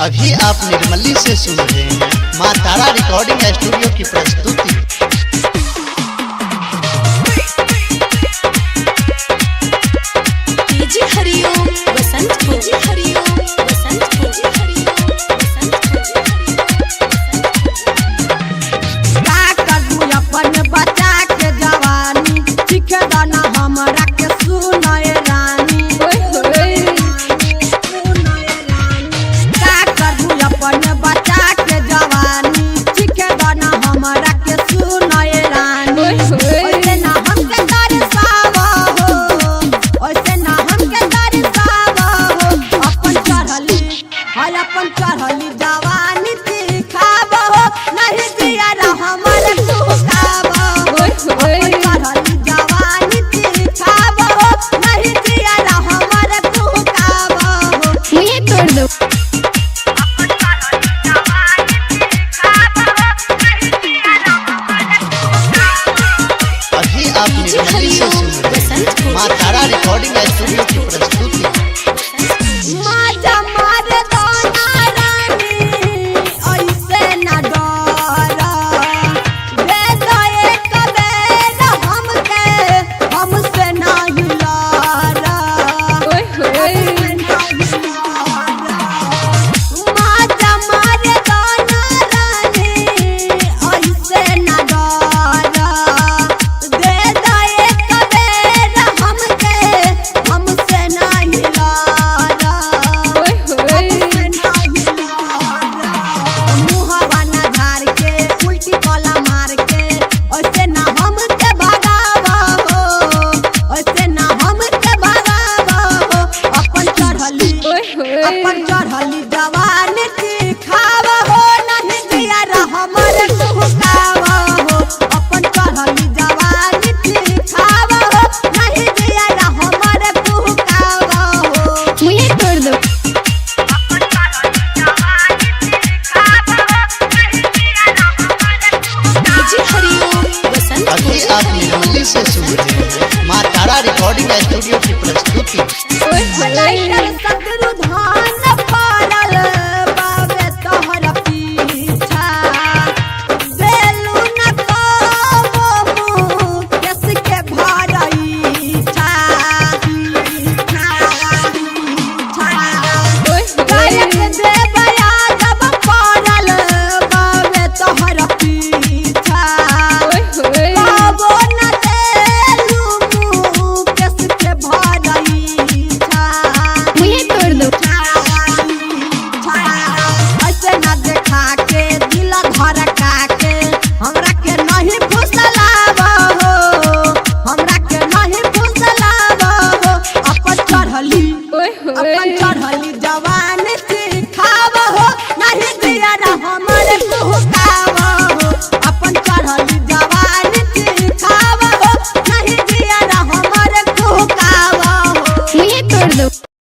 अभी आप निर्मली से सुन रहे हैं माँ तारा रिकॉर्डिंग स्टूडियो की प्रस्तुति। जी हरिओम बसंत को जी हरिओम बसंत को जी हरिओम बसंत को जी हरिओम। का करू अपन बचा के जवानी, सीखे दाना हमरा के सुनय रानी। का करू अपन बचा के जवानी, सीखे दाना हमरा के सुनय रानी। ओइसे ना हमके तरसाव हो, ओइसे ना हमके तरसाव हो। अपन चढ़ली हाय अपन चढ़ली जवानी दिखाव हो, नहीं दिया हमर सुखाव हो। अपन चढ़ली जवानी दिखाव हो, नहीं दिया हमर सुखाव हो। मुझे तोड़ दो। अभी आप जी निर्मली से हरिओम सुन रहे बसंत हैं को माँ तारा रिकॉर्डिंग स्टूडियो की प्रस्तुति। माजा मार दाना रानी, ऐसे न डर। दे दो एक बेर हमके, हमसे नाही लड़। हमसे नाही लड़। माजा मार दाना रानी, ऐसे न डर। दे दो एक बेर हमके, हमसे नाही लड़। मुहवा ना झाड़ के उल्टी कला मार के, ऐसे ना हमके भगाव हो, ऐसे ना हमके भगाव हो। अपन चढ़ली अपन चढ़ली जवान दिखाव हो, नहीं दिया हमर सुखाव हो। अपन चढ़ली जवान दिखाव हो, नहीं दिया हमर सुखाव हो। मुझे तोड़ दो। जी हरिओम बसंत को अभी जी आप हरिओम निर्मली से सुन रहे हैं माँ तारा रिकॉर्डिंग स्टूडियो की प्रस्तुति। लाइटर सदरु धान पारल बाबे तोहर पीछा, देलु न कबो मुँह केस के भरईछा। गायक देवया जब पारल बाबे तोहर पीछा, कबो न देलु मुँह केस के भरईछा। मुझे तोड़ दो। ऐसे न देखा के दिल धड़का के, हमरा के नहीं फुसलाव हो, हमरा के नहीं फुसलाव हो। अपन चढ़ली अपन चढ़ली जवानी